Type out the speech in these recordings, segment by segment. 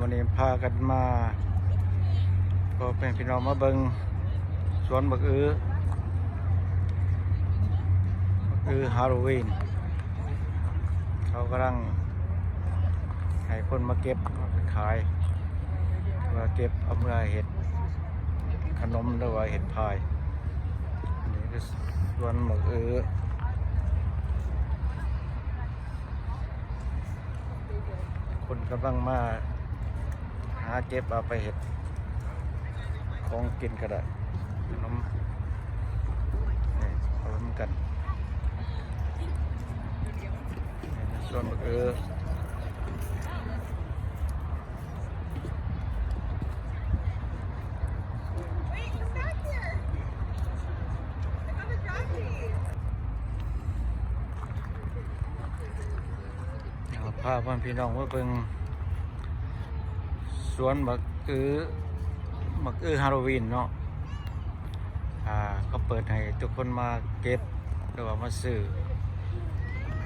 ມື້ນີ້ພາກັນມາ ພໍ່ແມ່ພີ່ນ້ອງມາເບິ່ງສວນບັກອຶ ບັກອຶຮາໂລວີນ ເຂົາກຳລັງໃຫ້ຄົນມາເກັບເອົາໄປຂາຍ ວ່າເກັບເອົາເມືອເຮັດຂະໜົມ ຫຼືວ່າເຮັດພາຍ. ນີ້ຄືສວນບັກອຶ ຄົນກຳລັງມາຫາເກັບເອົາໄປເຮັດຂອງກິນກໍໄດ້ ຂະໜົມ ນີ້ເອົານຳກັນ ນີ້ສວນບັກອຶ. ເອົາ ພາພໍ່ແມ່ພີ່ນ້ອງມາເບິ່ງສວນບັກອຶ ບັກອຶຮາໂລວີນເນາະ. ອ່າ ເຂົາເປີດໃຫ້ທຸກຄົນມາເກັບ ຫຼືວ່າມາຊື້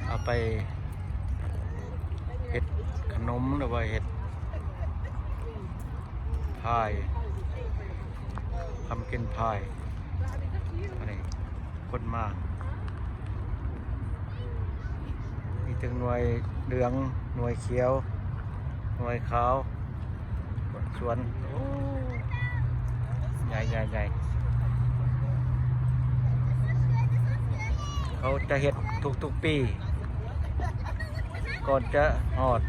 ເອົາໄປເຮັດຂະໜົມ ຫຼືວ່າເຮັດພາຍ ທຳກິນພາຍ. ອັນນີ້ຄົນມາ ມີທັງໜ່ວຍເຫຼືອງ ໜ່ວຍຂຽວ ໜ່ວຍຂາວ. ສວນ ໂອ້ ໃຫຍ່ໆໆ ເຂົາຈະເຮັດທຸກໆປີ ກ່ອນຈະຮອດ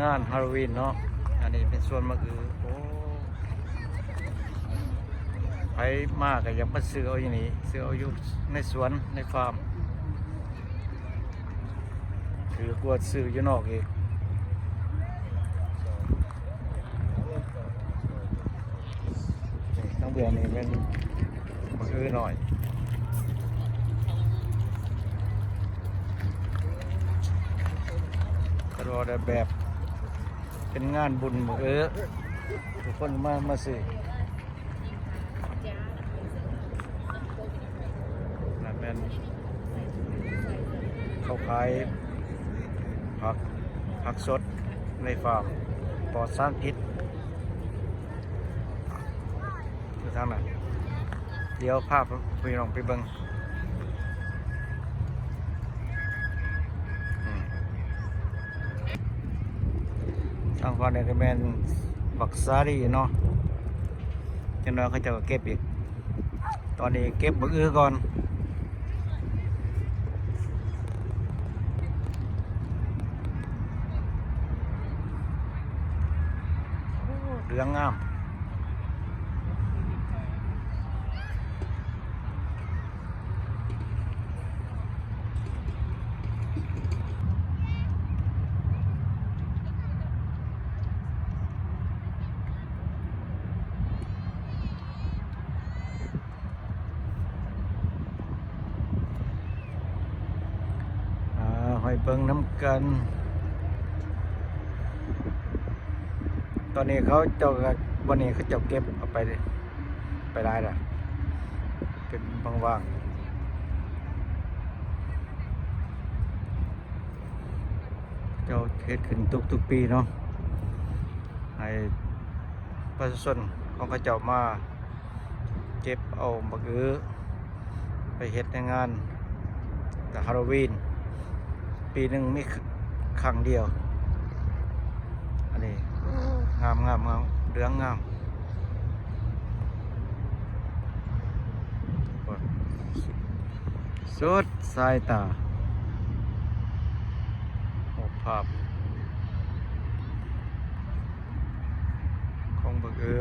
ງານຮາໂລວີນເນາະ. ອັນນີ້ເປັນສວນໝາກອຶ ໂອ້ ໃຜມາກໍຢາກມາຊື້ເອົາຢູ່ນີ້ ຊື້ເອົາຢູ່ໃນສວນ ໃນຟາມ. ຖືກກວ່າຊື້ຢູ່ນອກອີກ. ນີ້ ທາງເບື້ອງນີ້ແມ່ນບັກອຶນ້ອຍ ເຂົາເວົ້າໄດ້ແບບເປັນງານບຸນບັກອຶ ທຸກຄົນມາ ມາຊື້. ນັ້ນແມ່ນເຂົາຂາຍຜັກ ຜັກສົດໃນຟາມ ປອດສານພິດ ຢູ່ທາງນັ້ນ. ດຽວພາພີ່ນ້ອງໄປເບິ່ງ. ອືມ ທາງຝັ່ງນີ້ກໍແມ່ນບັກສາລີເນາະ ຈັກໜ່ອຍເຂົາເຈົ້າກໍເກັບອີກ. ຕອນນີ້ເກັບບັກອຶກ່ອນ. ໂອ້ ເຫຼືອງງາມ. ອ່າ ໃຫ້ເບິ່ງນຳກັນ. ຕອນນີ້ເຂົາເຈົ້າກໍ ບ່ອນນີ້ເຂົາເຈົ້າເກັບເອົາໄປ ໄປຫຼາຍລະ ເປັນບາງໆ ເຈົ້າເຮັດຂຶ້ນທຸກໆປີເນາະ ໃຫ້ປະຊາຊົນຂອງເຂົາເຈົ້າມາເກັບເອົາບັກອຶ ໄປເຮັດໃນງານຮາໂລວີນ ປີໜຶ່ງມີຄັ້ງດຽວ. ອັນນີ້ງາມໆ ເຫຼືອງງາມ ສຸດສາຍຕາ ຮູບພາບຂອງບັກອຶ.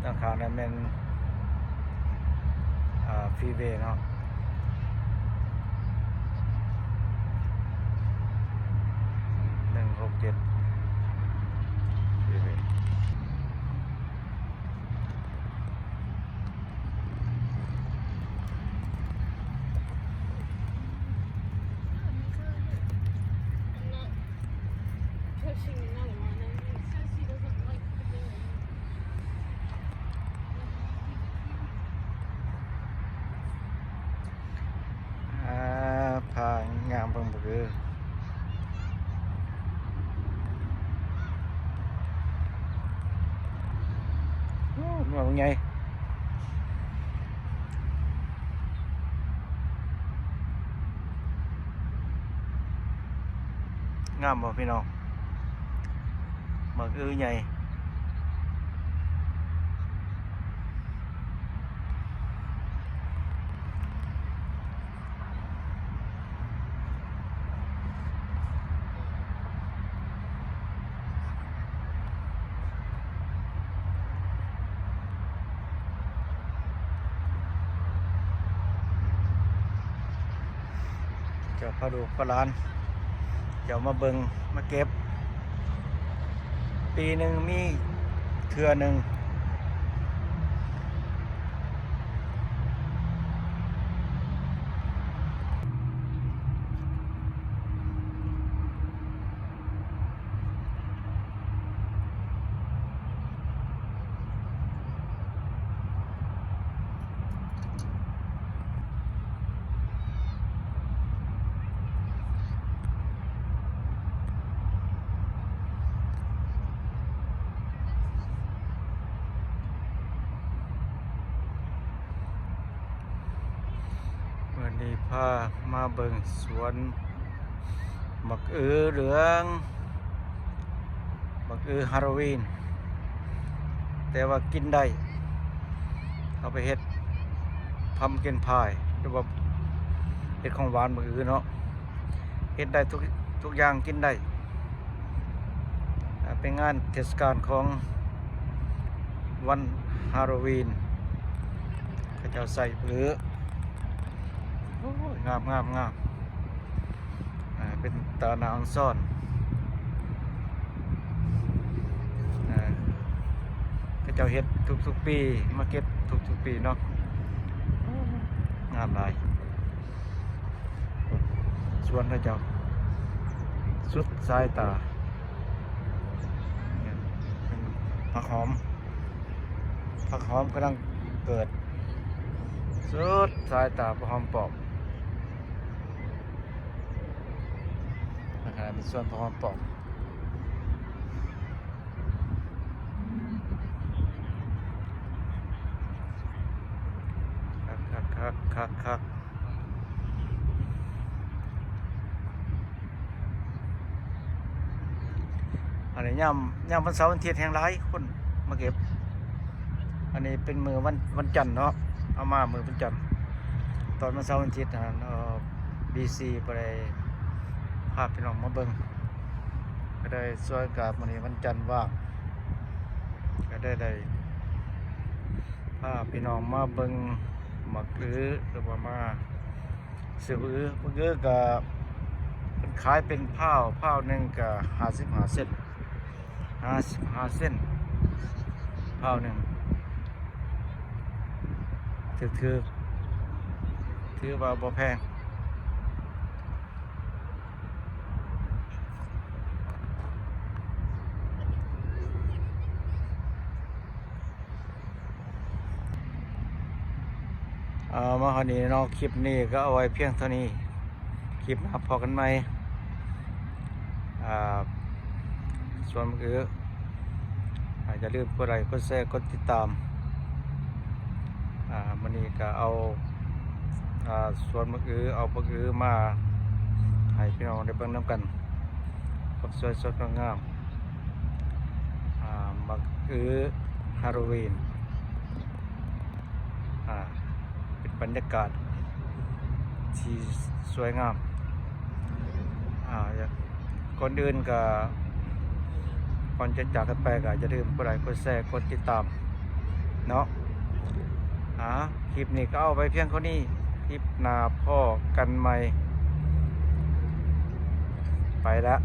ທາງຂ້າງນັ້ນແມ່ນ ອ່າ ຟຣີເວເນາະ ໜຶ່ງຫົກ ເຈັດ ອ່າ ພາຍາມເບິ່ງບັກອື ໂອ້ ໜ່ວຍບັກໃຫຍ່ ງາມບໍ່ພີ່ນ້ອງ? ບັກອືໃຫຍ່. ເຈົ້າພາລູກພາຫຼານ ເຈົ້າມາເບິ່ງມາເກັບ ປີໜຶ່ງມີເທື່ອໜຶ່ງ. ມື້ນີ້ພາມາເບິ່ງສວນໝາກອືເຫຼືອງ ໝາກອືຮາໂລວີນ ແຕ່ວ່າກິນໄດ້ ເອົາໄປເຮັດພັມກິນພາຍ ຫຼືວ່າເຮັດຂອງຫວານໝາກອືເນາະ. ເຮັດໄດ້ທຸກ ທຸກຢ່າງກິນໄດ້. ອ່າ ເປັນງານເທດສະການຂອງວັນຮາໂລວີນ ເຂົາເຈົ້າໃສ່ເປື ໂອ້ຍ ງາມ ງາມ ງາມ. ອ່າ ເປັນຕາໜ້າອອງຊອນ. ອ່າ ເຂົາເຈົ້າເຮັດທຸກໆປີ ມາເກັບທຸກໆປີເນາະ. ງາມຫຼາຍ. ສວນເຂົາເຈົ້າສຸດສາຍຕາ. ຜັກຫອມ ຜັກຫອມກຳລັງເກີດ ສຸດສາຍຕາ ຜັກຫອມປອມ. ອັນນັ້ນເປັນສວນຜັກຫອມປອມ. ຄັກໆໆໆໆ. ອັນນີ້ຍາມ ຍາມວັນເສົາວັນອາທິດແຮ່ງຫຼາຍຄົນມາເກັບ. ອັນນີ້ເປັນມື້ວັນ ວັນຈັນເນາະ ເອົາມາມື້ວັນຈັນ. ຕອນວັນເສົາວັນອາທິດຫັ້ນ ເອີ ບີຊີບໍ່ໄດ້ພາພີ່ນ້ອງມາເບິ່ງ ກໍໄດ້ສວຍໂອກາດມື້ນີ້ວັນຈັນວ່າງ ກໍໄດ້ ໄດ້ພາພີ່ນ້ອງມາເບິ່ງໝາກອື ຫຼືວ່າມາ ຊື້ໝາກອື ໝາກອືກະເພິ່ນຂາຍເປັນພາວ ພາວໜຶ່ງກະຫ້າສິບຫ້າເຊັນ ຫ້າສິບຫ້າເຊັນ ພາວໜຶ່ງ ຖືກໆ ຖືວ່າບໍ່ແພງ. ເອົາ ມາຮອດນີ້ເນາະ ຄລິບນີ້ກໍເອົາໄວ້ພຽງເທົ່ານີ້ ຄລິບໜ້າພໍ້ກັນໃໝ່. ອ່າ ສ່ວນມື້ອື່ນ ອ່າ ຢ່າລືມກົດໄລ ກົດແຊ ກົດຕິດຕາມ. ອ່າ ມື້ນີ້ກໍເອົາ ອ່າ ສວນໝາກອື ເອົາໝາກອືມາໃຫ້ພີ່ນ້ອງໄດ້ເບິ່ງນຳກັນ ຄວາມສວຍສົດງົດງາມ ອ່າ ໝາກອືຮາໂລວີນ. ອ່າ ເປັນບັນຍາກາດທີ່ສວຍງາມ. ອ່າ ກ່ອນອື່ນກໍ ກ່ອນຈະຈາກກັນໄປກໍຢ່າລືມກົດໄລ ກົດແຊ ກົດຕິດຕາມເນາະ. ອ່າ ຄລິບນີ້ກໍເອົາໄວ້ພຽງເທົ່ານີ້ ຄລິບໜ້າພໍ້ກັນໃໝ່. ໄປລະ.